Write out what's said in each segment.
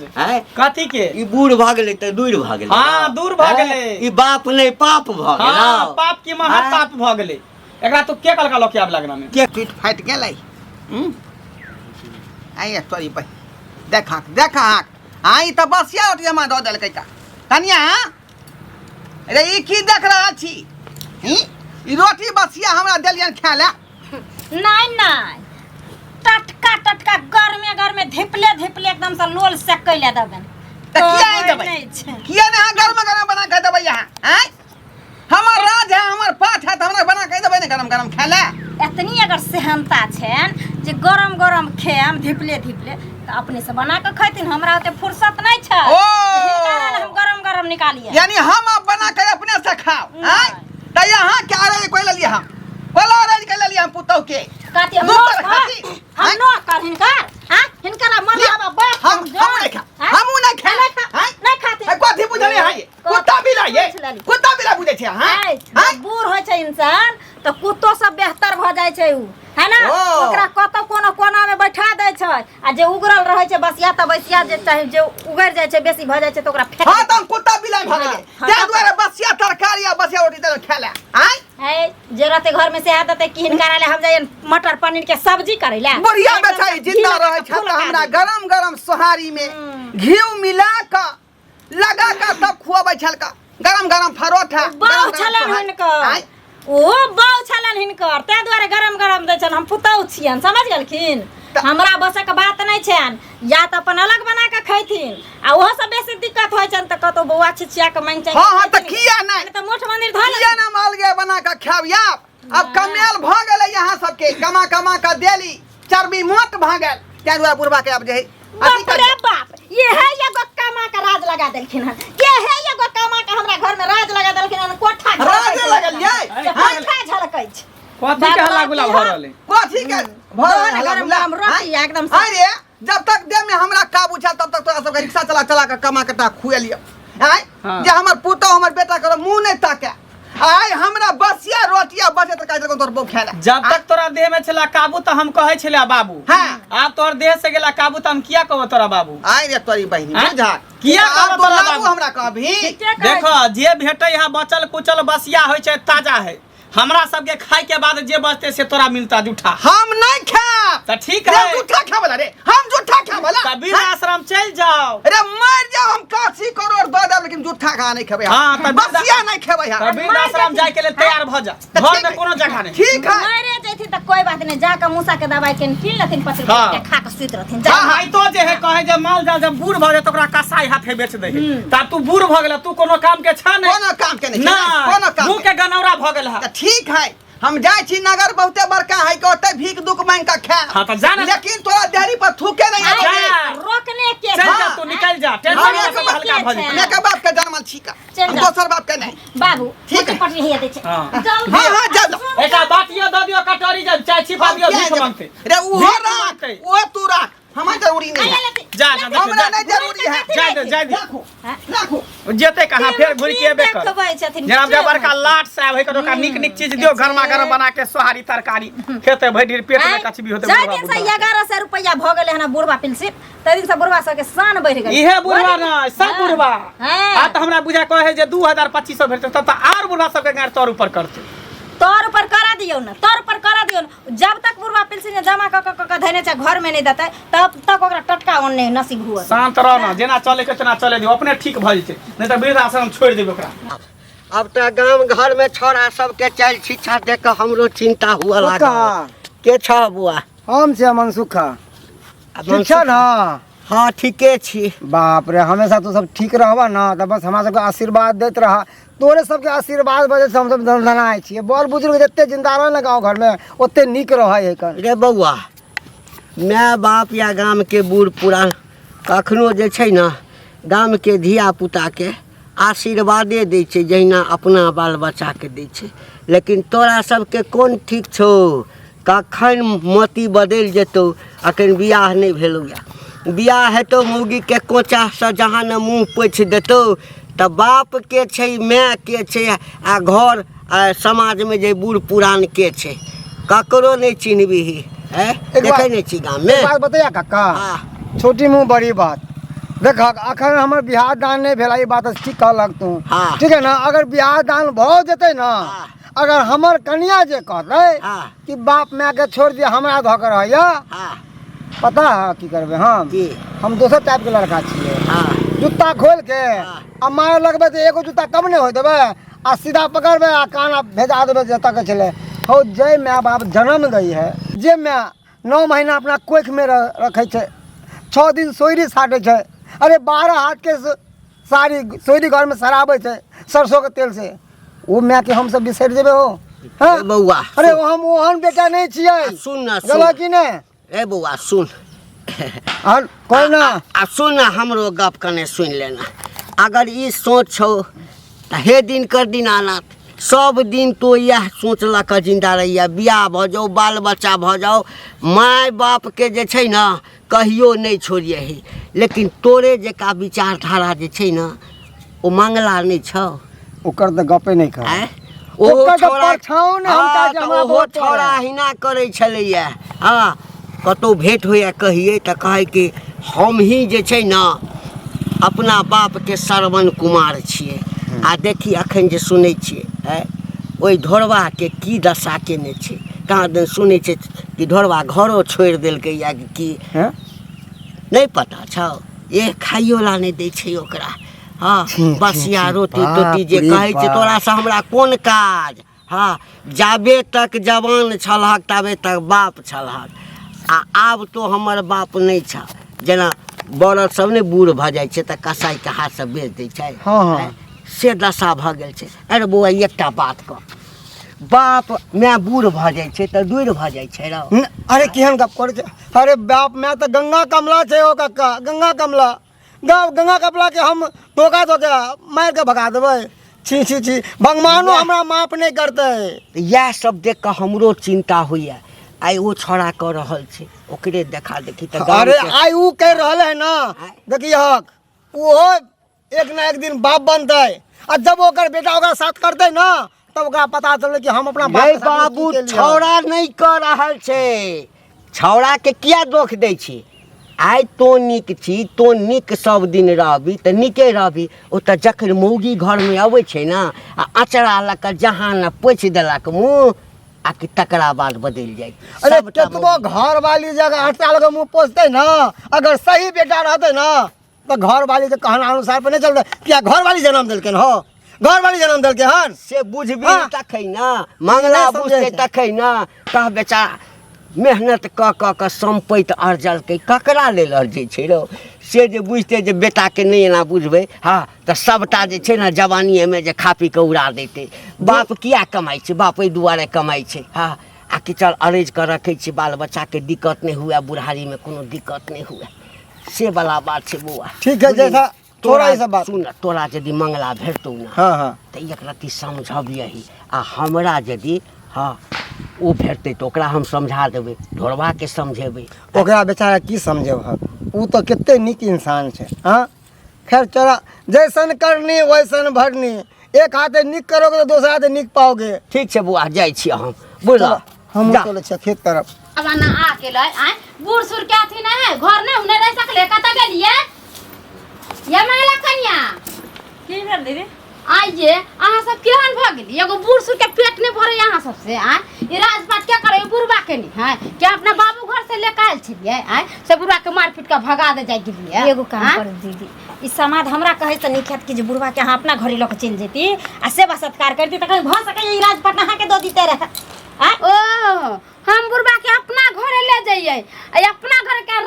राज? हैं? कथी के? ई बूढ़ भऽ गेलै तऽ दूर भऽ गेलै। हाँ, दूर भऽ हैं? गेलै। ई बाप नहि पाप भऽ गेल। हाँ, पाप की महा हैं? पाप भऽ गेलै। एकरा तू के कलका लऽ के आब लगना में? के पीठ फाटि गेलै। आइए तोरी बहि देखक देखक, हाँ ई तऽ बसिया रोटी हमरा दऽ देलकै। तऽ कनिया रे, ई की देख रहल छी? हूँ? ई रोटी बसिया हमरा देलियन खाय लए? नहीं नहीं, टटका टटका गरमे गरमे धिपले धिपले एकदम से लोल सेकै ले देबेन। तऽ किया नहि होय देबै? नहि छै। किया नहि अहाँ गरम गरम बना कऽ देबै अहाँ? आँय, हमर राज है, हमर पाठ है, तऽ हमरा बना कऽ देबै ने गरम गरम खाय लए? एतनी अगर सेहनता छनि जे गरम गरम खायब धिपले धिपले, तऽ अपने से बना कऽ खैथिन। हमरा ओते फुर्सत नहि छै। ओ! एहि कारण हम गरम गरम निकालिए। यानी हम अब बना के अपने से खाओ? नहि। आँय, तऽ यहाँ के अरेंज कर लेलिए हम, कोला अरेंज कर लेलिए हम पुतहु के। कथी हम दू नो पर खाती। हम आँय? नो कर हिनकर, हाँ, हिनकर मन लिअ। आबा बैठ। हम नहीं खा, हमहूँ नहीं खा। नहीं खा। आँय? नहीं खाती। ए, कथी बुझलिए है? कुत्ता बिलाइ ये? पूछ लेली। कुत्ता बिलाइ बुझै छै अहाँ? आँय, आँय? जब बूढ़ होइ छै इंसान तऽ कुत्तो सब बेहतर भऽ जाइ छै उ, है ना? ओ। ओकरा कतौ कोनो कोना में बैठा दै छै, आ जे उगरल रहै छै बसिया तऽ बसिया जे चाहे जे उगरि जाइ छै, बेसी भऽ जाइ छै तऽ ओकरा फेंक हाँ, दै तऽ हम कुत्ता बिलाइ भऽ गेलियै। हाँ, ताहि हाँ। दुआरे बसिया तरकारी आ बसिया रोटी देलहुँ खाय लए। आँय? है जे रहते घर में से आदत है कि हिनका ले हम जाइए मटर पनीर के सब्जी करे ले। बुढ़िया एकदम बेचारी से जिंदा घी लगा रहै के छै फूल तऽ हमरा लगा दी। गरम गरम सोहारी में घी मिला कऽ लगा कऽ तब खुआबै छलका, गरम गरम परोठा, बाउ गरम गरम छलन सोहारी। हिनकर। आँय? ओ बाउ छलन हिनकर, ताहि दुआरे गरम गरम दै छनि। हम पुतहु छियनि, समझ गेलखिन? हमरा बसक बात नहि छनि। या तऽ अपन अलग बना कऽ खैथिन, आ ओहो से बेसी दिक्कत होइ छनि तऽ कतौ बौआ छिछिया कऽ मांगि चांगि हाँ, हाँ, तऽ खैथिन। किया नहि? तऽ मोठ मंदिर धऽ किया लेथिन। ना हम अलगे बना कऽ खायब? याब अब कमेल भऽ गेलै यहाँ सबके, कमा कमा कऽ देली, चर्बी मोट भऽ गेल, ताहि दुआरे बुढ़बा के आब जे है अथी बाप रे करियौ। बाप, ये है एगो कमा के राज लगा देलखिन हन। ये है एगो कमा के हमरा घर में राज लगा देलखिन हन। कोठा झलकै राजे छै। लगल यै? से कोठा झलकै छै। कथी के हल्ला गुल्ला भऽ रहल है? कथी के भऽ रहल गरम हल्ला गुल्ला? गरम रोटी आँय? एकदम से। अरे जब तक देह में हमरा काबू छल तब तक तोरा सबके रिक्शा चला चला कऽ कमा के टा खुएलियौ। आँय? हाँ। जे हमर पुतहु हमर बेटा करो मुँह नहि ताके, आइ हमरा बसिया रोटी आ बचे तरकारी देलकौ तोर बहू खाय लए। जब तक तोरा देह में छला काबू तऽ हम कहै छलियै बाबू। हाँ। आब तोहर देह से गेला काबू तऽ हम किया कहबो तोरा बाबू? आइ रे तोरी बहिनी, आँय? बुझा किया आब कहबो तो तोरा बाबू बाबू? हमरा कहबही? ठीके कहै देखो, जे भेटै है बचल कुचल बसिया होइ छै, ताजा है। हमरा सबके खाय के बाद जे बचते से तोरा मिलता जूठा। हम नहीं खाएब। तऽ ठीक रे है। जूठा खाए वाला रे, हम जूठा खाए वाला। तऽ वृद्ध आश्रम चलि जाओ। रे मर जाओ, हम 80 करोड़ दऽ देब लेकिन जूठा खा नहीं खेबै हम। हाँ, तऽ वृद्ध- बसिया नहीं खेबै हम। तऽ वृद्ध आश्रम जाय के लेल तैयार भऽ जा। तऽ घर ठीक में है। कोनो जगह नहीं। ठीक है। मरे जैथिन तऽ कोई बात नहीं, जाके मूसा के दवाई के कीन लेथिन 5 रुपया हाँ। के, खा के सुति रहथिन। जा। हाँ, हाँ। आई तो जे है कहे जे माल जाल जब बूढ़ भऽ जाए तऽ ओकरा कसाई हाथे बेच दे है। तऽ तू बूढ़ भऽ गेला, तू कोनो काम के छा नहीं। कोनो काम के नहीं छै, नहीं, कोनो काम मुँह के के गनौरा भऽ गेल है। तऽ ठीक है, हम जाइ छी नगर बहुते बड़का है के, ओते भीख दुख मांग के खाएब। हाँ, तऽ जा ना। लेकिन तोरा देहरी पर थूके नहीं आइ आबै। जा। रोकने के चल जा, हाँ। तू निकल जा, टेंशन हम हमरा एक सब हल्का भऽ जेतै। हम एक बाप के जन्मल छी का, चल हम जा। दोसर बाप के नहीं। बाबू, ठीक मोटी है। पटरी हैया दै छै। हाँ। जल्दी। हाँ, हाँ, जा, जा। एकटा बाटियो दऽ दियौ, कटोरी जा, चाय छिपा दियौ, हम भीख किया मांगतै। रे उहो भीख राख, मांगतै। उहो तू राख, हमरा जरूरी नहीं है। जा जा, देखियौ, हमरा जा। नहीं जरूरी है। जा दे, जा दे। राखू राखू। जेतै कहाँ, फेर घुरि के एबे कर। देखबै छथिन। जेना जे बड़का लाट साहब है, ओकरा नीक नीक चीज दियौ, गरमा गरम बना के सोहारी तरकारी खेतै, भरि दिन पेट में कचबी होतै। जाहि बुढ़बा दिन से बुढ़बा। 1100 रुपया भऽ गेलै हन बुढ़बा पेंशन, ताहि दिन से बुढ़बा सबके शान बढ़ि गेलै। इहे बुढ़बा नहि, सब बुढ़बा। हाँ। आ तऽ हमरा बुझा कहै जे 2025 भेटतै, तब तऽ आर बुढ़बा सबके गाँड़ तर ऊपर करतै। तोर ऊपर करा दियौ ने, तोर ऊपर करा दियौ ने। जब तक बुढ़बा पेंशन जमा कऽ कऽ कऽ धयने छै, घर में नहि देतै तब तक ओकरा टटका अन्न नहि नसीब हुअ। शांत रह ना, जेना चले के तेना चले दियौ, अपने ठीक भऽ जेतै, नहि तऽ वृद्धाश्रम छोड़ि देबै ओकरा। अब तऽ गाम घर में छोरा सबके चालि शिक्षा देख कऽ हमरो चिंता हुअ लागल। कक्का। के छह बुआ? हम छै मनसुखा। आ ठीक छ ना? हाँ, ठीके छी। बाप रे, हमेशा तू सब ठीक रहबा ना तऽ बस हमरा सबके आशीर्वाद दैत रह। तोरे सबके आशीर्वाद वजह से हमसब दनदनाइ छियै। बड़ बुजुर्ग जते जिंदा रह ने गाँव घर में ओते नीक रहै है कन। रे बौआ, माय बाप या गामके बूढ़ पुरान कखनो जे छै ने गामके धियापुताके आशीर्वादे दै छै, जहिना अपना बाल बच्चाके दै छै। लेकिन तोरा सबके कोन ठीक छौ, कखन मति बदलि जेतौ। अखन बियाह नहि भेलौ यऽ, बियाह हेतौ मौगीके कोचासँ जहाँ ने मुँह पोछि देतौ तऽ बाप के छै, माय के छै, आ घर आ समाजमे जे बूढ़ पुरान के छै, ककरो नहि चिन्हबिही। एक देखै नहि छी गाममे? एक बात बतैया काका? हाँ। छोटी मुँह बड़ी बात। देख अखन हमर बियाह दान नहि भेल, ई बात ठीक कहलक तू। हाँ। ठीक है ना, अगर बियाह दान भऽ जेतै ना, हाँ। अगर हमर कनिया जे कहतै हाँ। कि बाप माय के छोड़ दिया, हमरा धऽ के रहैया, हाँ पता है की करबै हम? की? हम दोसर टाइप के लड़का छियै। हाँ जूता खोल के हाँ। आ मारे लगबै तऽ एगो जूता कम नहि होइ देबै, आ सीधा पकड़बै आ कान आ भेजा देबै जतऽ के छलै। हौ, जे माय बाप जन्म दै है, जे माय 9 महीना अपना कोखिमे रखै छै, 6 दिन सोइरी साटै छै, अरे 12 हाथके साड़ी सोइरी घरमे सराबै छै सरसोके तेलसँ, ओ मायके हमसब बिसरि जेबै हो? हँ? ए बौआ, अरे हम ओहन बेटा नहि छियै। आ सुन ना, सुन। गलत कि नहि? ए बौआ सुन। आर कोई ना। आ सुन ना, हमरो गप कने सुनि लेना। अगर ई सोच छौ तऽ हे दिन कर दीनानाथ, सब दिन तो इएह सोच लऽ कऽ जिन्दा रहिए, बियाह भऽ जाओ, बाल बच्चा भऽ जाओ, माय बापके जे छै ने कहियो नहि छोड़ियही। लेकिन तोरे जकाँ विचारधारा जे छै ने ओ मंगला नहि छौ। ओकर तऽ गपे नहि कर। आँय? ओहो ओकर तऽ छौड़ा परछाओ ने हम हँ, चाहै छी तऽ हमरा ओहो बहुत पड़ै। छौड़ा अहिना करै छलैए। हँ, कतहु भेँट होइए कहियै तऽ कहै कि हमही जे छै ने अपना बापके श्रवण कुमार छियै। आ देखी अखन जे सुनै छियै, आँय, ओहि ढोरबाके की दशा केने छै। कहाँ दिन सुनै छै कि ढोरबा घरो छोड़ि देलकै या की। हँ? नहि पता छौ? ए खाइयो ला नहि दै छै ओकरा। हँ, छी, छी, बसिया छी, रोटी तोटी जे बाप रे कहै छै बाप। तोरासँ हमरा कोन काज। हँ, जाबे तक जवान छलहक ताबे तक बाप छलहक, आ आब तो हमर बाप नहि छह। जेना बरद सब नहि बूढ़ भऽ जाइ छै तऽ कसाइके हाथसँ बेच दै छै। हँ, हँ। आँय, से दशा भऽ गेल छै। अरे बौआ, एकटा बात कह, बाप माय बूढ़ भऽ जाइ छै तऽ दूर भऽ जाइ छै रौ? अरे केहन गप करै छै? अरे बाप माय तऽ गंगा कमला छै ओ कक्का, गंगा कमला। गाँव गंगा कमला के हम धोखा धो के मारि के भगा देबै? छी छी छी, भगवानो हमरा माफ नहि करतै। इएह सब देख कऽ हमरो चिन्ता होइए। आइ ओ छौड़ा कऽ रहल छै, ओकरे देखा देखी तऽ गाम अरे के- आइ उ कहि रहल है ना, देखियक ओहो एक ना एक दिन बाप बनतै, आ जब ओकर बेटा ओकरा साथ करतै ना तब ओकरा पता चललै कि हम अपना बाप रे के साथ में की बाबू, केलियै। छौड़ा नहि कऽ रहल छै, छौड़ाके किया दोख दै छी? आइ तो नीक छी, तो नीक सब दिन रहबी तऽ नीके रहबी। ओ तऽ जखन मौगी घरमे अबै छै ने आ अचरा लऽ कऽ जहाँ ने पोछि देलक मुँह, आ कि तकरा बाद बदलि जाइ छै। अरे सबटा केतबो मौगी। घर वाली जगह अचरा लऽ कऽ मुँह पोछतै ने, अगर सही बेटा रहतै ने तऽ घर वाली के कहना अनुसार पर नहि चलतै। किया घर वाली जन्म देलकै हो, घर वाली जन्म देलकै हन। से बुझबी हाँ। तखन ने मंगला नहि समझै बुझतै छै। तखन ने। कह बेचारा मेहनत कऽ कऽ कऽ सम्पति अर्जलकै, ककरा लेल अर्जै छै रौ? से जे बुझतै जे बेटाके नहि एना बुझबै, हँ तऽ सभटा जे छै ने जवानीएमे जे खा पी कऽ उड़ा दैतै। बाप किया कमाइ छै? बाप एहि दुआरे कमाइ छै, हँ, आ कि चल अरजि कऽ रखै छी बाल बच्चाके दिक्कत नहि हुए, बुढ़ारीमे कोनो दिक्कत नहि हुए, से वाला बात छै बौआ। ठीक है, बुझलिही? जैसा तोरा ई सब बात। सुन, तोरा यदि मंगला भेटतौ ने, हाँ हाँ तऽ एक रत्ती समझबियही, आ हमरा यदि हँ ओ भेटतै तऽ ओकरा हम समझा देबै, ढोरबाके समझेबै। ओकरा बेचारा की समझेबहक, ओ तऽ कते नीक इंसान छै। हाँ खैर चला, जैसन करनी वैसन भरनी, एक हाथे नीक करोगे तो दोसर हाथे नीक पाओगे। ठीक छै बौआ, जाइ छी हम, बुझल? हमहूँ जा। चलै छियै खेत तरफ। अब ना आ गेलै। आँय, बूढ़ सूढ़ के अथी नहीं है, घर नहीं नहीं रह सकले, कतऽ गेलियै ये महिला कन्या? की भेल दीदी? आइये अहाँ सब केहन भऽ गेली? एगो बूढ़ सूढ़ के पेट नहीं भरे अहाँ सब से। आँय, ई राजपाट क्या करे बुढ़बा के नहीं है के अपना बाबू घर से लेके आयल छलियै? आँय, से बुढ़बा के मार पीट के भगा दे जाय गेलियै। एगो काम आँय? करू दीदी, ई समाद हमरा कहै से नीक हैत कि जे बुढ़बा के अहाँ अपना घरे लऽ के चलि जैती आ सेवा सत्कार करती, तखन भऽ सकैए ई राजपाट अहाँके दऽ दिते रहए। आँय? ओ हम बुढ़बा के अपना घरे ले जइयै आ अपना घर के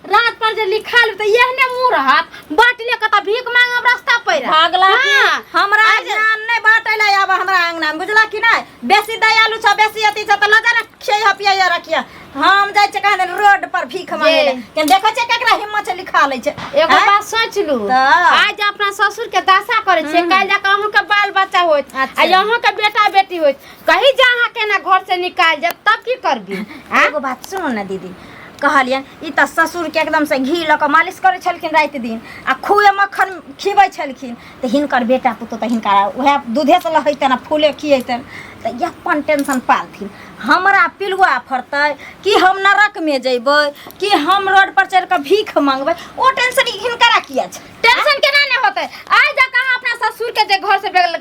राज पर जे लिखाल तऽ एहने मुँह रहत, बाँट ले कतऽ भीख मांगब रास्ता पर। भगला की हाँ। हमरा आज ज्ञान नहि बाँटै लए आब हमरा अंगना में, बुझला कि नहि? बेसी दयालु छ, बेसी अथी छ तऽ लऽ जा ने, खियैह पियैह रखियह। हम जाइ छियै कहाँ दिन रोड पर भीख मांगे लए, केन देखै छियै केकरा हिम्मत छै लिखा लै छै। एगो आँय? बात सोच लू, तऽ? आज अपना ससुर के दशा करै छियै, काल्हि जाके अहूँ के बाल बच्चा होत आ अच्छा। अहूँ के बेटा बेटी होत, कहीं जा अहाँ के ना घर से निकाल जात तब की करबी? आँय? एगो बात सुनू ने दीदी, कहलियनि ई तऽ ससुरके एकदमसँ घी लऽ कऽ मालिश करै छलखिन राति दिन आ खूबे मक्खन खिबै छलखिन, तऽ हिनकर बेटा पुतोह तऽ हिनका उएह दूधेसँ लहैतनि आ फूले खियैतनि, तऽ अपन टेंशन पालथिन। हमरा पिलुआ फड़तै कि हम नरकमे जैबै कि हम रोड पर चढ़ि कऽ भीख मांगबै, ओ टेंशन हिनकरा किया?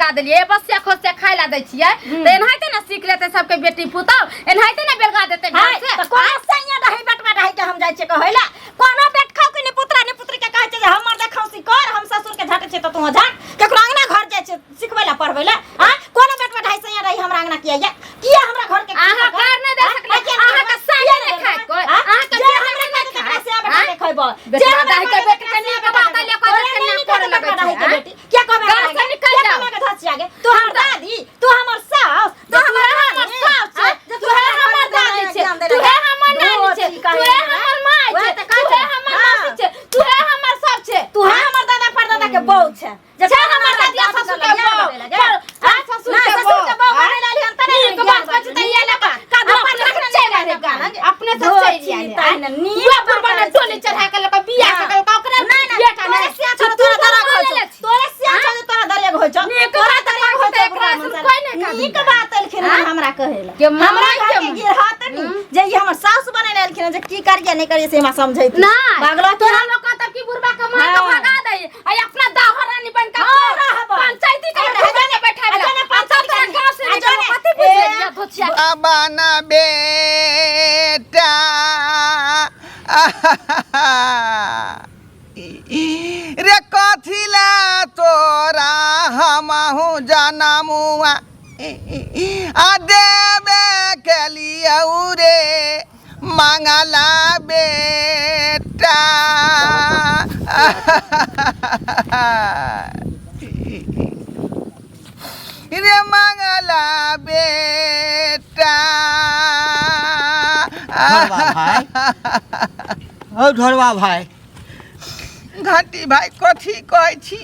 भगा देलियै बसिया खोसिया खाय ला दै छियै तऽ एनाहिते ने सीख लेतै सबके बेटी पुतहु एनाहिते ने बेलगा देतै घर हाय, से तऽ कोनो सैया दही बटवा दही के हम जाइ छियै कहै ला कोनो बेट खाउ कि ने पुत्रा ने पुत्री के कहै छै जे हमर देखौसी कर हम ससुर के झटै छियै तऽ तू झट केकरो अंगना घर जाइ छियै सिखबै ला पढ़बै ला आ कोनो बेटवा ढाई सैया रही हमरा अंगना किया या किया हमरा घर के अहाँ कार नहि दे सकलियै अहाँ के सैया नहि खाय कोइ अहाँ के जे बेटा हमरा नहि खाय खाय तेकरा से बेटा के खैबो जे बेटवा हमरा दाही के खाय बेटी तेकरा के से नीक बेटा बात के ले कोइ तोरा के नहि ना नीक करे हेतौ लगै बेटवा दाही के छै बेटी किया कहबे घर से निकल किया जाओ। कहबे के धसिया गे तू हमर दादी तू हमर सास तू हमर हमर नानी, सास छै आ, जे तू हमर दादी छै तू हमर नानी छै तू हमर माय वएह छै तऽ तू कहै छै। हमर हाँ। मासी छै तू हमर सब छै तू हमर दादा परदादा के बहू छै जे छै हमर दादिया ससुर के बहू पर आ ससुर के ससुर के बहू बहू बनै लाली हम तने नीक बात कहै छै तऽ इएह लऽ कऽ कादो अपने से चलि आबै गाम अपने से चलि आबै नीक बुढ़बा ने डोली चढ़ा के लऽ कऽ बियाह हाँ। कऽ कऽ ओकरा नहीं नहीं बेटा तोरे नहि सिया छौ तोरा दरग होइ छौ तोरे सिया छौ जे तोरा दरेग होइ छौ नीक तोरा बात दरेग होइ कहै छौ छै, एकरा बुढ़बा से कोइ नहि मनसा। काज नीक दै। बात एलखिन हन हमरा कहै लए के माय हमरा घर के के गिरहत नी जे ई हमर सासु बनेने एलखिन हन जे की करिए नहीं करिए से हमरा समझैत नहीं पागलो तोरा लोग कहता कि बुढ़बा के मार के हाँ। भगा दे आ अपना दाहर रानी बन के हाँ, रहब। पंचायती के आ घर में बैठा आ जाने पंचायत पंचायती गांव से आ निकल जाने- कथी ए, बुझे धोचिया बाबा ना बेटा रे कथी ला तोरा हमहु जनमुआ आ देबे के लिए रे मंगला बेटा रे मंगला बेटा ढोरबा भाई हौ ढोरबा भाई घाटी भाई कथी कहै छी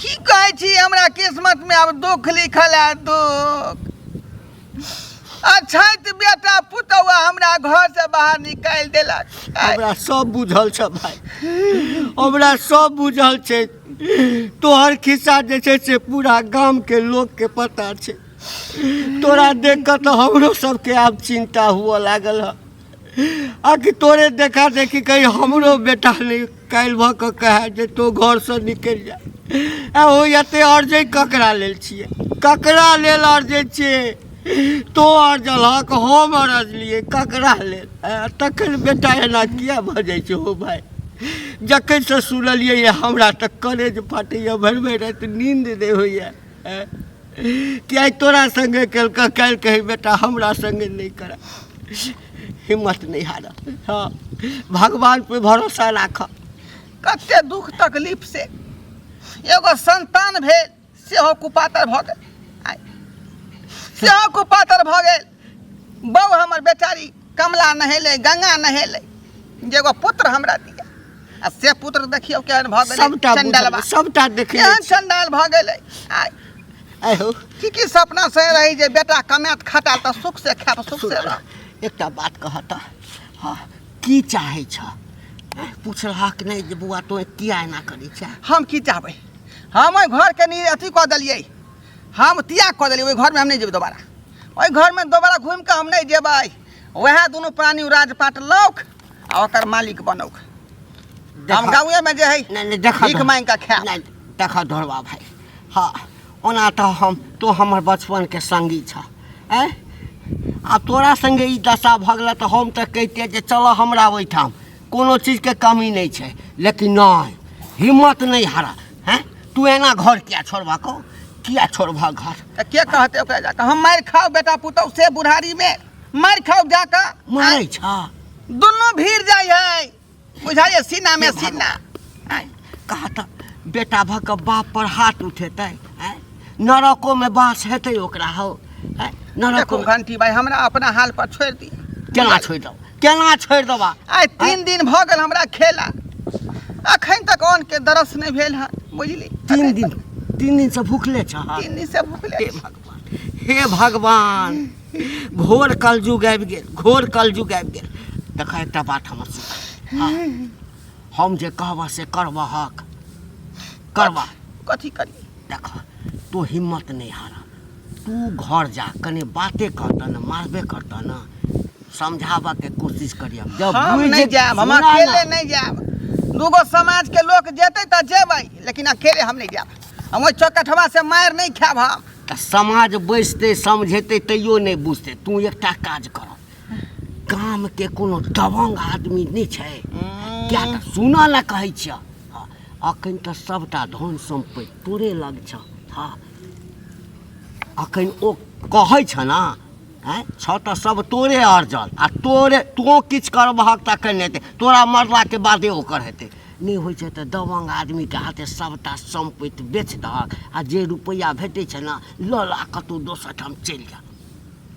की कहै छी हमरा किस्मत में आब दुख लिखल है दुख अछैत बेटा पुतौआ हमरा घर से बाहर निकालि देलक हमरा सब बुझल छै भाई हमरा सब बुझल छै तोहर खिस्सा जे छै से पूरा गामके लोकके पता छै तोरा देख कऽ तऽ हमरो सबके आब चिन्ता हुअ लागल हँ आ कि तोरे देखा देखी कहीं हमरो बेटा नहि काल्हि भऽ कऽ कहए जे तोँ घरसँ निकलि जा आ ओ एते अर्जै ककरा लेल छियै ककरा लेल अर्जै छियै तोँ अर्जलहक हम अरजलियै ककरा लेल आ तखन बेटा एना किया भऽ जाइ छै हो भाय जखनसँ सुनलियै ये हमरा तऽ करेज फाटैए भरि भरि राति नींद नहि होइए कि आइ तोरा सङ्गे केलकऽ काल्हि कहै बेटा हमरा सङ्गे नहि करऽ हिम्मत नहि हारऽ हँ भगवान पे भरोसा राखऽ कते दुख तकलीफ से एगो संतान भेल सेहो कुपातर भऽ गेल आइ सेहो कुपातर भऽ गेल बहू हमर बेचारी कमला नहेलै गंगा नहेलै जे एगो पुत्र हमरा दिया आ से पुत्र देखियौ केहन भऽ गेलै सबटा चंडालबा बुझल सबटा देखने केहन चंडाल भऽ गेलै आइ आइ हो की की सपना से रही जे बेटा कमायत खटा तऽ सुख से खायब सुख से रहब एकटा बात कहऽ तऽ हँ की चाहै छह पुछलहक नहि जे बौआ तोँ किया एना करै छह हम की चाहबै हम ओहि घरके नि अथी कऽ देलियै हम त्याग कऽ देलियै ओहि घरमे हम नहि जेबै दोबारा ओहि घरमे दोबारा घुमि कऽ हम नहि जेबै वएह दुनू प्राणी राजपाट लौक आ ओकर मालिक बनौक हम गाँवेमे जे है नहि नहि देखऽ भीख मांगि कऽ खायब नहि देखऽ ढोरबा भाइ हँ ओना तऽ हम तोँ हमर बचपनके संगी छह आँय आब तोरा सङ्गे ई दशा भऽ गेलऽ तऽ हम तऽ कहितियै जे चलऽ हमरा ओहिठाम कोनो चीजके कमी नहि छै लेकिन नहि हिम्मत नहि हारा हैं तू एना घर किया छोड़बह कहो किया छोड़बह घर तऽ के कहतै ओकरा जाकऽ हम मारि खाउ बेटा पुतहु से बुढ़ारीमे मारि खाउ जाकऽ मारै छह दुनू भीड़ जाइ है बुझाइए सीनामे सीना आँय, कहा तऽ बेटा भऽ कऽ बाप पर हाथ उठेतै आँय नरकोमे बास हेतै ओकरा हौ आँय देखू नरको घंटी भाई हमरा अपना हाल पर छोड़ि दिअ केना छोड़ि देबा केना छोड़ि देबा आइ 3 दिन भऽ गेल हमरा खेला अखन तक अन्न के दरस नहि भेल हन बुझली 3 दिन 3 दिनसँ भूखले छह 3 दिन से भूखले हे छी। भगवान हे भगवान घोर कलयुग आबि गेल घोर कलयुग आबि गेल देख एकटा बात हमर सुन हँ हम जे कहबह से करबहक करबह कथी करी देख तू हिम्मत नहि हार तू घर जा कने बाते करतह ने मारबे करतह ने समझाबऽके कोशिश करियह जब हम बुझि नहि जायब हम सुना ने। अकेले नहि जायब दूगो समाज के लोक जेतै तऽ जेबै लेकिन अकेले हम नहि जायब हम ओहि चौकठवा से मारि नहि खायब हम। तऽ समाज बैसतै समझेतै तैयो नहि बुझतै। तू एकटा काज कर, गामके कोनो दबंग आदमी नहि छै किया तऽ सुनऽ लए कहै छियह। हँ, अखन तऽ सभटा धन सम्पत्ति तोरे लग छह। हँ, अखन ओ कहै छ ने, आँय छह तऽ सब तोरे अर्जल आ तोरे तोँ किछु करबहक तखन हेतै, तोरा मरलाके बादे ओकर हेतै। नहि होइ छै तऽ दबंग आदमीके हाथे सभटा सम्पत्ति बेच दहक आ जे रुपैआ भेटै छै ने लऽ लऽ कतहु दोसर ठाम चलि जा,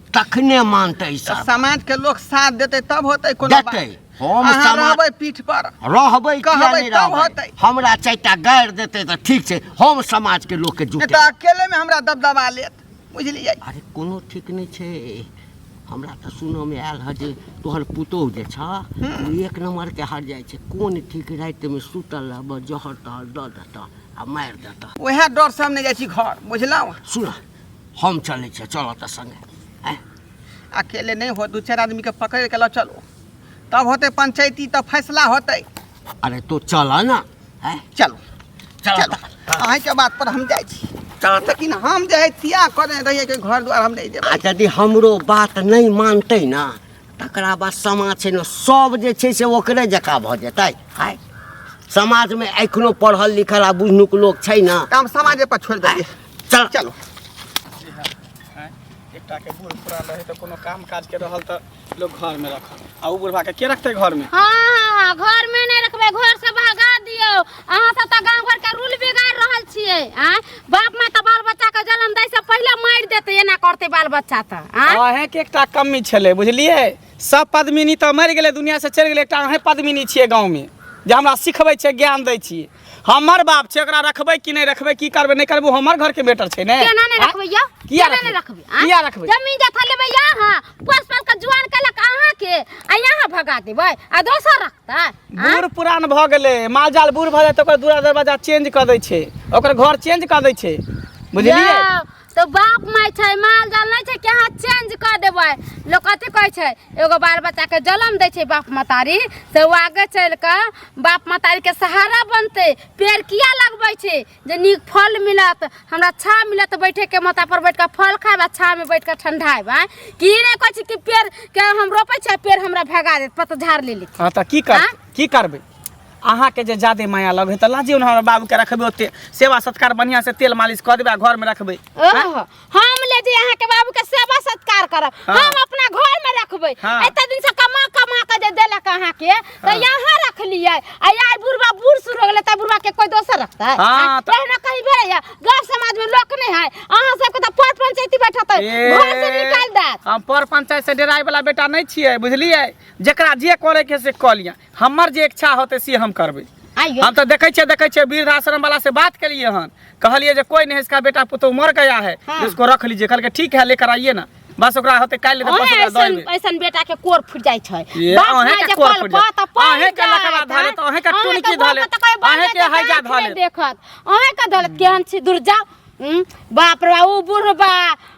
तखने मानतै ई तऽ सब। समाज के लोक साथ देतै तब होतै कोनो बात। देतै। हम अहाँ समाज रहबै पीठ पर रहबै, किया कहबै नहि तब रहबै? होतै। हमरा चारिटा गारि देतै तऽ ठीक छै, हम समाजके लोकके नहि जुटेबै। तऽ अकेले में हमरा दबदबा लेत, बुझलियै? अरे कोनो ठीक नहि छै। हमरा तऽ सुनऽमे आयल हँ जे तोहर पुतोहु जे छह ओ एक नम्बरके हर जाइ छै। कोन ठीक रातिमे सुतल रहबह, जहर तहर दऽ देतह आ मारि देतह। उएह डर से हम नहि जाइ छी घर, बुझलहुँ? सुन, हम चलै छियै, चलऽ तऽ सङ्गे। आँय अकेले नहि हो, दू चारि आदमीके पकड़ि के लऽ चलू, तब होतै पंचायती, तब फैसला होतै। अरे तो चलऽ ने। आँय चलू चल, चलू, अहीँके बात पर हम जाइ छी। चल। लेकिन हम जे है त्याग करने रहियै कि घर दुआर हम नहि देबै। आ यदि हमरो बात नहि मानतै ने तकरा बाद समाज छै ने सब जे छै से ओकरे जकाँ भऽ जेतै। आँय समाजमे एखनो पढ़ल लिखल आ बुझनुक लोक छै ने। तऽ हम समाजे पर छोड़ि देलियै। चल चलू। एकटा के बूढ़ पुरान रहै तऽ कोनो काम काज के रहल तऽ लोक घर में रखल, आ उ बुढ़वा के के रखतै घर में? हाँ हाँ, घर में नहीं रखबै, घर से भगा दियौ। अहाँ सब तऽ गाँव घर के रूल बिगाड़ रहल छियै। आँय बाप माय तऽ बाल बच्चा के जन्म दै से पहिले मारि देतै, एना करतै बाल बच्चा तऽ। आँय अहें के एकटा कमी छलै, बुझलियै? सब पद्मिनी तऽ मरि गेलै, दुनिया से चलि गेलै, एकटा अहें पद्मिनी छियै गाँव में जे हमरा सिखबै छै, ज्ञान दै छियै। हमर बाप छै, ओकरा रखबै कि नहि रखबै, की करबै नहि करबै, ओ हमर घरके मैटर छै ने। केना नहि आँय? रखबै यौ? किया केना नहि रखबै? रखबै? आँय? किया रखबै? जमीन जथा लेबै अहाँ, पोस पाल के जुआन केलक अहाँके, आ यहाँ भगा देबै आ दोसर रखतै? आँय? बूढ़ पुरान भऽ गेलै, माल जाल बूढ़ भऽ जाइ तऽ ओकर दूरा दरवाजा चेंज कऽ दै छै, ओकर घर चेंज कऽ दै छै, बुझलियै? यौ, तऽ बाप माय छै, माल जाल नहि छै कि अहाँ चेंज कऽ देबै। लोक कथी कहै छै, एगो बाल बच्चाके जन्म दै छै बाप महतारी से ओ आगे चलि कऽ बाप महतारीके सहारा बनतै। पेड़ किया लगबै छै? जे नीक फल मिलत हमरा, छाँव मिलत, बैठेके माथा पर बैठ कऽ फल खायब आ छाँवमे बैठ कऽ ठंडायब। आँय की नहि कहै छै कि पेड़के हम रोपै छियै, पेड़ हमरा भगा देत, पतझाड़ ले लेत। हँ तऽ की कर आँय? की करबै? अहाँके जे जादे माया लगै तऽ लाजियौ ने, हमरा बाबूके रखबै, ओते सेवा सत्कार बढ़िआँ से तेल मालिश कऽ देबै आ घरमे रखबै। ओहो, हम ले जे अहाँके बाबू के सेवा सत्कार करब। हाँ। हम अपना घर में रखबै। हाँ। एते दिन से कमा कमा के जे देलक अहाँके तऽ यहाँ रखलियै, आ आइ बुढ़बा बूढ़ सूढ़ हो गेलै तऽ बुढ़बा के कोई दोसर रखतै? हाँ, तऽ- एहना कहीं भेलैया? गाँव समाज में लोक नहि है, अहाँ सबके तऽ पर पंचायती बैठतै, घर से निकालि देत। हम पर पंचायत से डराय वाला बेटा नहि छियै, बुझलियै? जेकरा जे करे के से कऽ लिअ, हमर जे इच्छा होतै से हम करबै। आइयो हम तऽ देखै छियै, देखै छियै, वृद्धाश्रम वाला से बात केलियै हन, कहलियै जे कोई नहीं है, इसका बेटा पुतोह मर गया है। हाँ। इसको रख लीजिए। कहलकै ठीक है, लेकर आइए ना। बस ओकरा होतै काल्हि तऽ बस ओहे ओकरा दऽ ऐसन एबै। ऐसन बेटा के कोर फुट जाइ छै। ये बाप अहें माय के जे कोर कल फुटि जायत। पर तऽ पड़ि अहें के लकवा जायत, धऽ लेत, अहें के अहें टुनकी बाप धऽ लेत, तऽ कोइ बाप अहें के जे हैजा आँखि धऽ नहि लेत। देखत, अहें के धऽ लेत। केहन छी दुर्जा। बाप रे बाप, उ बुढ़बा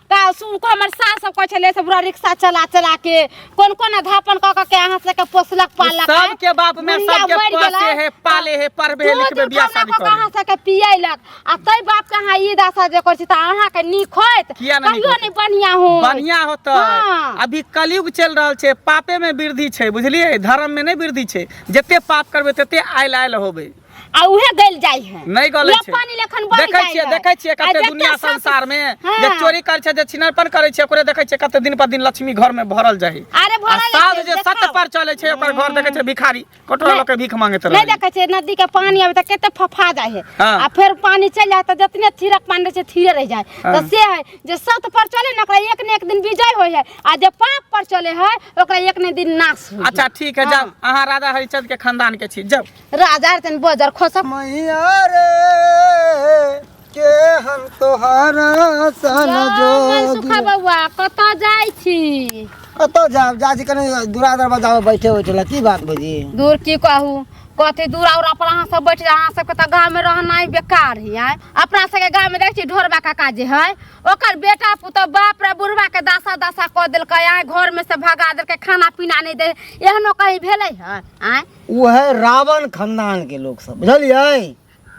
का सुन को हमर सास सब कहै छलै से बुढ़ा रिक्शा चला चला के कोन कोन अधापन कऽ कऽ के अहाँ सबके पोसलक पालक। सबके बाप में बुढ़िया सबके मरि पोसे गेलै। है, पाले है, पढ़बे है, दूध लिखबे, बियाह उठौना शादी कऽ कऽ करे। अहाँ सबके पियैलक आ तै बाप के अहाँ ई दशा जे करै छी तऽ अहाँके नीक होयत? किया नहि नीक कहियो होतै? नहि बढ़िआँ होयत। बढ़िया होतै। हाँ। अभी कलयुग चलि रहल छै, पापे में वृद्धि छै, बुझलियै? धर्म में नहि वृद्धि छै। जते पाप करबै तते आयल आयल होबै। आ उहे गलि जाइ है। नहि गलै लोक छै। पानी लेखन बहि देखै जाइ छियै, है। देखै छियै आ कते जते दुनिया संसार में हाँ। जे चोरी करै छै, जे छिनरपन करै छै, ओकरे देखै छियै कते दिन पर दिन लक्ष्मी घर में भरल जाइ। अरे आ भरल साधु छै, जे सत्य देखाउ। पर चलै छै ओकर घर देखै छै भिखारी कटोरा लऽ के भीख मांगैत नहि रहै। देखै छियै नदी के पानी आबै तऽ कते फफा जाइ है। हाँ। आ फेर पानी चलि जाइ तऽ जतने थिरक पानी रहै छै थिरे रहि जाइ। हाँ। तऽ से है जे सत्य पर चले ने ओकरा एक ने एक दिन विजय होइ है, आ जे पाप पर चले है ओकरा एक ने दिन नाश होइ है। अच्छा ठीक है, जाउ अहाँ राजा हरिचंद के खानदान के छी, जाउ। राजा हरिचंद बजर खोसब मैया रे के हम तोहरा सन जोगी। सुखा बौआ कतऽ जाइ छी? कतऽ जायब, जा छी कनि दूरा दरवाजा में बैठे उठे ला। की बात भौजी? दूर की कहू, कथी दूरा उरा पर अहाँ सब बैठ जाउ। अहाँ सबके तऽ गाँव में रहनाइ बेकार है। आँय अपना सबके गाँव में देखै छी ढोरबा काका जे है ओकर बेटा पुतोह बाप रे बुढ़बा के दशा दशा कऽ देलकै। आँय घर में से भगा देलकै, खाना पीना नहि दे, एहनो कहीं भेलै हँ? आँय ओ है रावण खानदान के लोग सब, बुझलियै?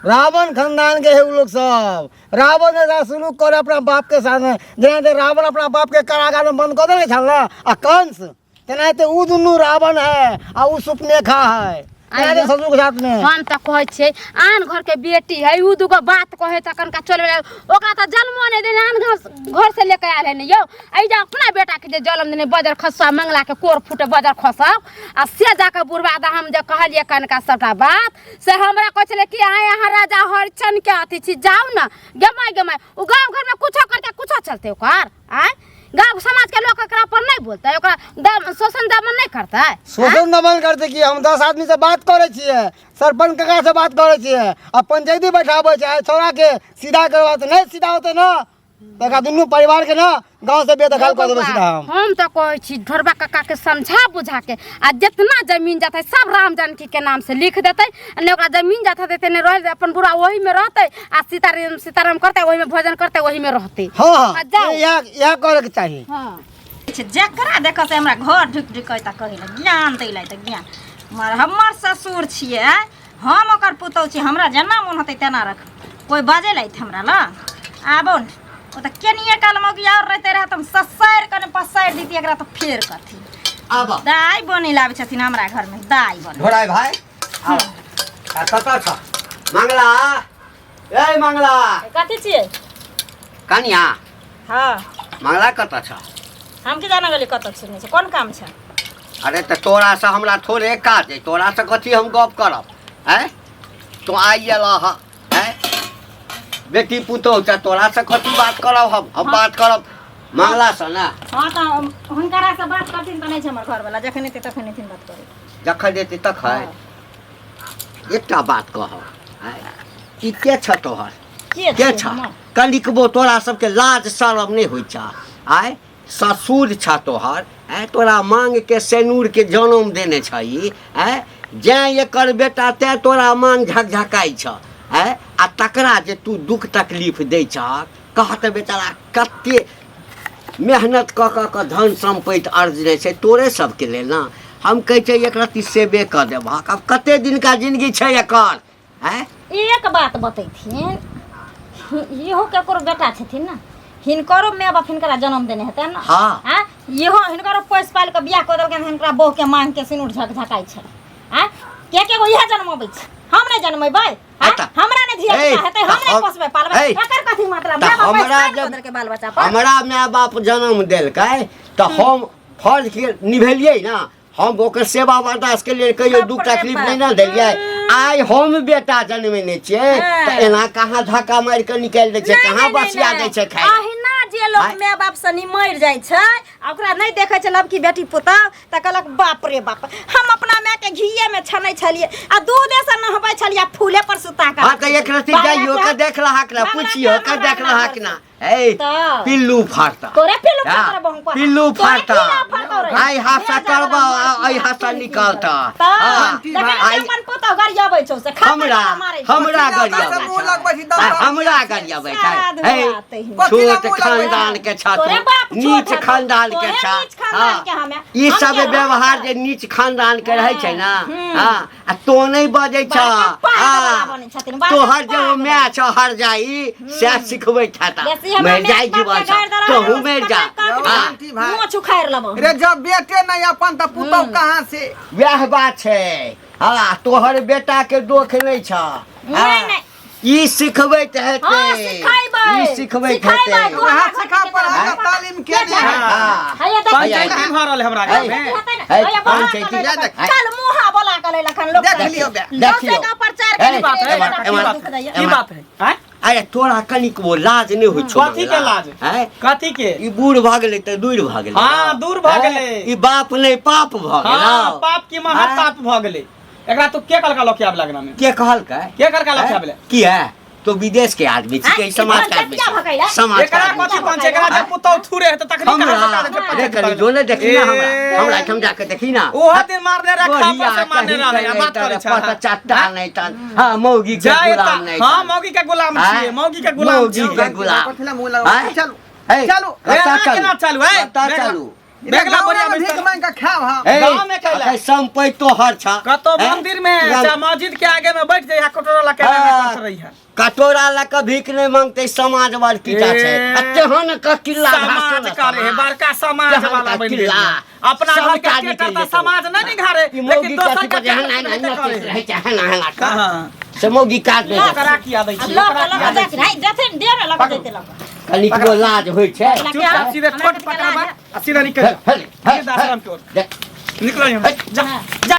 रावण खानदान के है उ लोग सब। रावण ऐसा सुलूक करे अपना बाप के साथ में, जेना ते रावण अपना बाप के कारागार में बंद कऽ देने छल ना, आ कंस, तेनाहिते उ दुनू रावण है आ उ सुपनेखा है, तेनाहिते ससुर के साथ में। हम तऽ कहै छियै आन घर के बेटी है, उ दूगो बात कहै तऽ कनका चल गेलै, ओकरा तऽ जन्मो नहि देने, आन घर से लेके आयल है ने यौ। एहि जे अपना बेटा के जे जन्म देने बजर खसुआ मंगला के कोर फूटे बजर खसब, आ से जाके बुढ़बा दा हम जे कहलियै कनका सबटा बात, से हमरा कहै छलै कि अहाँ यहाँ राजा हरिचन के अथी छी, जाउ ने गेमाय गेमाय। ओ गाँव घरमे कुछो करतै कुछो चलतै ओकर, आँय गाँव समाज के लोग एकरा पर नहीं बोलतै, ओकरा शोषण दमन नहीं करतै। शोषण दमन करतै कि? हम 10 आदमी से बात करै छियै, सरपंच काका से बात करै छियै आ पंचायती बैठाबै छै, आइ छौड़ा के सीधा करबा तऽ नहि सीधा होतै ना तऽ एकरा दुनू परिवार के ना गाँव से बेदखल कऽ देबै सीधा हम। हम तऽ कहै छी ढोरबा काका के समझा बुझा के आ जितना जमीन जाता है सब राम जानकी के नाम से लिख देतै, आ नहि ओकरा जमीन जाता देतै नहि रहै, अपन बुढ़ा ओही में रहतै आ सीताराम सीताराम करतै, ओही में भोजन करतै, ओही में रहतै। हाँ, हाँ, आ जाउ। इएह करैके चाही। हाँ। जकरा देखऽ से हमरा घर ढुकि ढुकि तऽ कहै लए ज्ञान दै लए, तऽ ज्ञान मगर हमर ससुर छियै, हम ओकर पुतहु छी, हमरा जेना मोन होतै तेना रख, कोइ बाजै लए हमरा लग आबो ने। ओ तऽ केनिये काल मौगी आओर रहिते रहए तऽ हम ससारि कऽ ने पसारि दैतियै एकरा, तऽ फेर कथी आब दाइ बनै लए आबै छथिन हमरा घरमे, दाइ बनै। ढोराइ भाइ आब आ कतऽ छ मंगला? ए मंगला, कथी छियै? कनिया। हाँ। मंगला कतऽ छ? हम की जाना गेलियै कतऽ छै, नहि छै, कोन काम छै? अरे तऽ तोरासँ हमरा थोड़े काज अइ, तोरासँ कथी हम गप करब? आँय, तोँ आइ एलह हँ, आँय बेटी पुतोहु तऽ तोरासँ कथी बात करब हम? हम बात करब मंगलासँ ने। हाँ तऽ हुनकरासँ बात करथिन तऽ नहि छै हमर घरवला, जखन एतै तखन एथिन बात करै। जखन एतै तखन। एकटा बात कहब, आँय, ई के छ तोहर? के के छियै छ? हमर? कनिकबो तोरा सबके लाज शरम नहि होइ छ? आँय, ससुर छ तोहर, आँय तोरा मांग के सेनूर के जनम देने छ ई, आँय जैं एकर बेटा तैं तोरा मांग झकझकाइ छ, आँय आ तकरा जे तू दुख तकलीफ दै छहक, कह तऽ बेचारा कते मेहनत कऽ कऽ कऽ धन सम्पति अर्जने छै तोरे सबके लेल ने। हम कहै छै एक रत्ती सेवे कऽ देबहक, आब कते दिनका जिंदगी छै एकर? आँय एक बात बतैथिन, इहो केकरो बेटा छथिन ने, हिनकरो माय बाप हिनकरा जन्म देने हेतै ने? हाँ। आँय इहो हिनकरो पोसि पालि कऽ बियाह कऽ देलकनि, हिनकरा बहू के मांग के सिनूर झकझकाइ छै। आँय के के गो इएह जनमबै छै, हम नहि जनमेबै? आँय तऽ- हमरा नहि धिया ए, पुता हेतै, हम तऽ नहि हम- पोसबै पालबै, ए, एकर कथी मतलब? तऽ माय बाप हमरा पालि कऽ जब- देलकै बाल बच्चा पर। हमरा माय बाप जन्म देलकै तऽ हम फर्ज के निभेलियै ने, हम ओकर सेवा बर्दाश्त के लिए कहियो दुख बाप रे तकलीफ बाप। नहि ने देलियै। आइ हम बेटा जनमेने छियै हाँ। तऽ एना कहाँ धक्का मारि कऽ निकालि दै छै, नहि, कहाँ नहि, नहि, बसिया नहि। दै छै खाइ लए? अहिना जे लोक आँय? माय बाप से निमरि जाइ छै आ ओकरा नहि देखै छै लबकी बेटी पुतहु तऽ कहलक बाप रे बाप, हम अपना माय के घीये में छनै छलियै आ दूधे से नहबै छलियै आ फूले पर सुता कऽ हाँ तऽ एक रत्ती बाबा जाइयो के- के देख लहक ना, बाबा पुछियो के के देख हमरा लहक ना। ए तऽ। पिल्लू फाड़ता। तोरे पिल्लू हाँ, फाड़ता रे बहु पर। पिल्लू तोरे फाड़ता। पिल्लू फाड़ता रे। आइ हासा भेजा करबा, वाला आइ हासा निकालता। तऽ, हाँ, देखै ने आइ अपन पुतहु गरियाबै छौ से, खा हमरा खा मारै छौ। हमरा कथी लए गरियाबै मुँह छै। लगबै छी, दस आइ दस हमरा गरियाबै छै। सारा हे, धुआ तहिना। कथी लए छोट मुँह लगबै छै? खानदान के छह तोरे तू, बाप छोट नीच हेतौ, खानदान के तोरे छह। नीच खानदान हाँ, के हमे। ई हम सब के व्यवहार रहब? जे नीच खानदान के रहै छै ना, हम्म। हाँ, आ तो नहि बजै छह। बड़का पाग हाँ, वाला बनै छथिन, बड़का तोहर जे ओ पाग माय छह हर जाई सएह सिखबै छह। बेसी हमरा मरि जाइ माय जीवन बाप के छह, गारि दरह तोहू हमरा मरि जा। कटक हाँ, आंटी भाई। मोछ उखाड़ि लेबौ। रे जब बेटे नहीं अपन तऽ पुतहु कहाँ से? वएह बात छै। हाँ, तोहर बेटा के दोख नहि छह। नहि, नहि। ई सिखबैत हेतै। हाँ, सिखैबै। ई सिखबैत सिखैबै, हेतै। तू वएह हमरा सिखा घर पढ़ा के के तालीम के के ने। हाँ। हैया देख, पंचायती भऽ रहल है हमरा है। गाँवमे। हेतै ने, है, हैया बोला पंचायती। के लैलखन। है। चल मुँहा बोला के लैलखन लोक देख के। लियौ बे। देख लियौ। दसे गाँव प्रचार है, के की बात है एमहर, की एमहर, बात है की एमहर। बात है आँय? अरे तोरा कनिकबो लाज नहि होइ छौ? कथी के लाज? हैं? कथी के? ई बूढ़ भऽ गेलै तऽ दूर भऽ गेलै। हाँ, दूर भऽ हैं? गेलै। ई बाप नहि पाप भऽ गेल। हाँ, पाप की महापाप भऽ गेलै। एकरा तू के कहलका लऽ के आबि लगना में? के कहलकै? के कहलका लऽ के आबि ले? किया तो विदेश के आदमी छी के समाज के आदमी क्या छी? भगैला? समाज के एकरा आदमी कथी छी। पंच एकरा जब पुतौ थूरे हेतै तखनी कहाँ हमरा से काज रे कनी जो ने देखी ना, हमरा हमरा एहिठाम जाके देखी ना। ओहो दिन मारने रहे, गोरिया खापर से मारने कहीं रहे, आ कहीं बात करै तर छै। पता चट्टा नहीं तन। हाँ, मौगी के जाय गुलाम नहीं हाँ, तन। मौगी के गुलाम हाँ? छियै, मौगी के गुलाम मौगी छियै। के गुलाम। कथी लए मुँह लगबै आँय? छी? चलू हे, चलू। कत्ता एना चलू? केना चलू, हे? कत्ता बैगला- चलू? बैगला गाँव बढ़िया में भीख बिस्तर। मांगि कऽ खायब हम। हे, गाँव में कैला? अखन संपैत तोहर छ। कतौ हे? मंदिर में तुरंत- चाहे मस्जिद के आगे में बैठ जाइए, कटोरा लके हाँ। बात रही है। कटोरा लऽ कऽ भीख नहि मांगतै, समाज बड़कीटा छै। ए, आ तेहन ककिल्ला समाज भाषण करे है, बड़का समाज तेहन वाला बनि गेल ककिल्ला। है। अपना घर के सबटा टेटर निकलि तऽ जेतौ। समाज नहि निघारे, ई मौगी लेकिन दोसर कथी के पर एहन टेटर एहन नहि एहन करे। रहै छै, एहन एहन कऽ। हाँ। से मौगी काज नहि ओकरा करतै। किया दै छी? लऽ ओकरा कऽ लऽ किया कऽ दै जाथिन है, देथिन दे ने लऽ कऽ जैते लऽ कऽ। कनिकबो लाज होइ छै। छी? चुपचाप सीधे ठोट पकड़बा आ सीधा निकल हेल, हेल, हेल, वृद्धाश्रम के ओर। हेल। निकल यहाँ। जा जा।